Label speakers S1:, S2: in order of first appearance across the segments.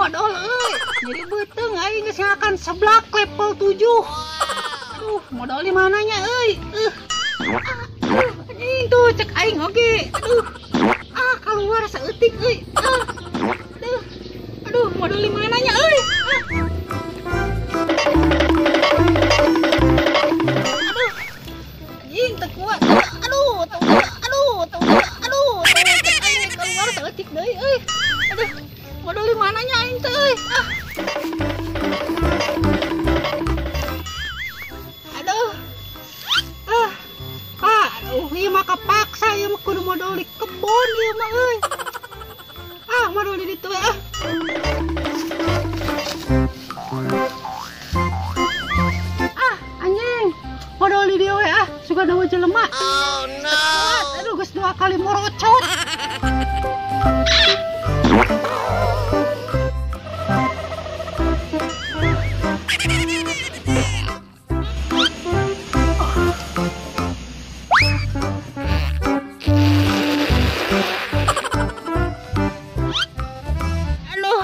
S1: modal euy. Jadi beuteung aing geus ngakan seblak level 7. Aduh, modal di mananya euy? Aduh, anjing tuh cek aing oge. Aduh. Ah, keluar saeutik euy. Aduh. Aduh, modal di mananya euy? Aduh. Anjing teu kuat. Aduh, aduh, aduh, cek aing keluar saeutik deui euy. Aduh, modal di mananya aing teh euy. Ah. Aduh. Ah. Aduh, ieu mah kepaksa ieu mah kudu modal di kebon ieu mah euy. Ah, modal di ditu ah. Ah, anjing. Modal di dieu we ah, suka dawa jelema.
S2: Oh no.
S1: Aduh, geus 2 kali morocot. Aduh,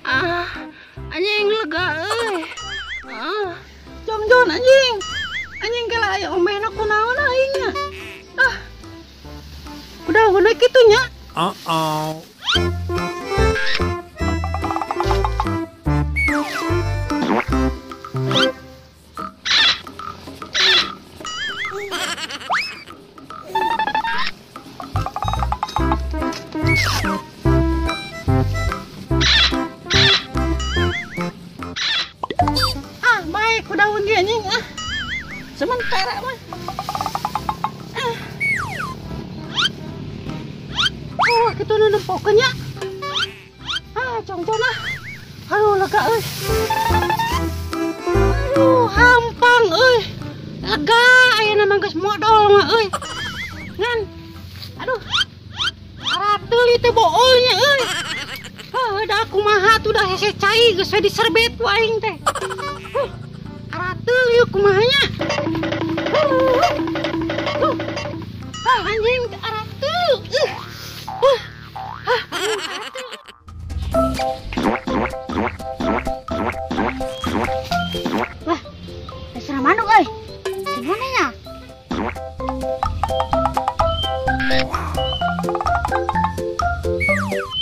S1: ah, anjing lega euy. Ah, jongjon anjing. Anjing kela aya omehna kunaon aing nya. Ah. Udah guna kitu nya.
S3: Uh-oh.
S1: Ah, baik udah undi anjing ah. Sementara mah. Ah. Oh, kitu nu nempokeun nya. Ah, congcon ah. Aduh, lega euy. Aduh, hampang euy. Lega ayeuna mah geus modal mah euy. Ngan. Aduh. Arateul ieu teh boolnya euy. Heuh, da kumaha tuh da hese cai geus we diserbet ku aing teh. Huh. Arateul ieu kumaha nya? Ah, anjing arateul. Ah, anjing arateul.
S4: Wah, dasar manuk euy. Gimana nya?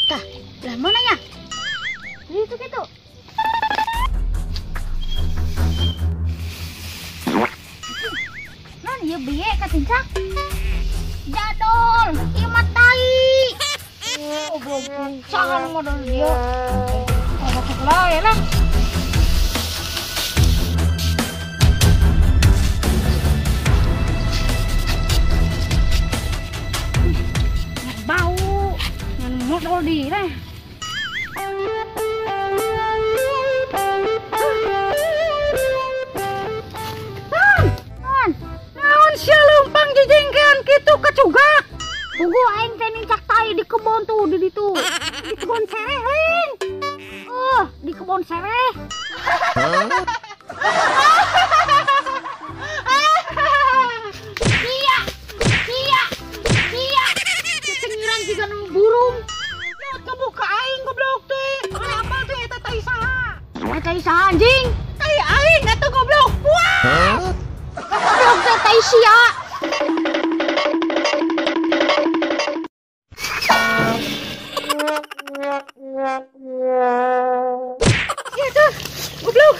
S4: Tah, belah mana nya? Gitu gitu. Non ieu bieu katincak. Jadol, ieu mah tai. Oh, goblok. Saha nu modal dia? Oh, masuk lae lah. Bau, ngan modal di lah.
S1: Naon? Naon sia leumpang jejengkean kitu kacugak?
S4: Pugu aing teh nincak tai di kebon tuh di ditu.
S1: Di kebon sereh lain.
S4: Oh, di kebon sereh. Iya, iya, iya.
S1: Cengiran jiga nu burung. Nyot kebuka aing goblok teh. Mana apal teh eta tai saha?
S4: Eta tai saha anjing?
S1: Tai aing atuh goblok. Puas.
S4: Goblok teh tai sia.
S1: Iya tuh, goblok.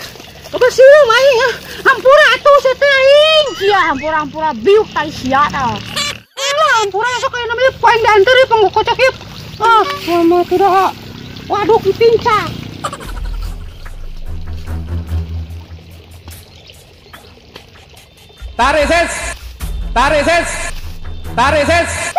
S1: Goblok sium aing ah. Hampura atuh sia teh aing.
S4: Sia hampura-hampura biuk tai sia tah.
S1: Elah hampura sok aya namanya poin diantar ieu panggokocok ieu. Ah, mama tidak. Waduh dipincak.
S3: Tarik ses. Tarik ses. Tarik ses.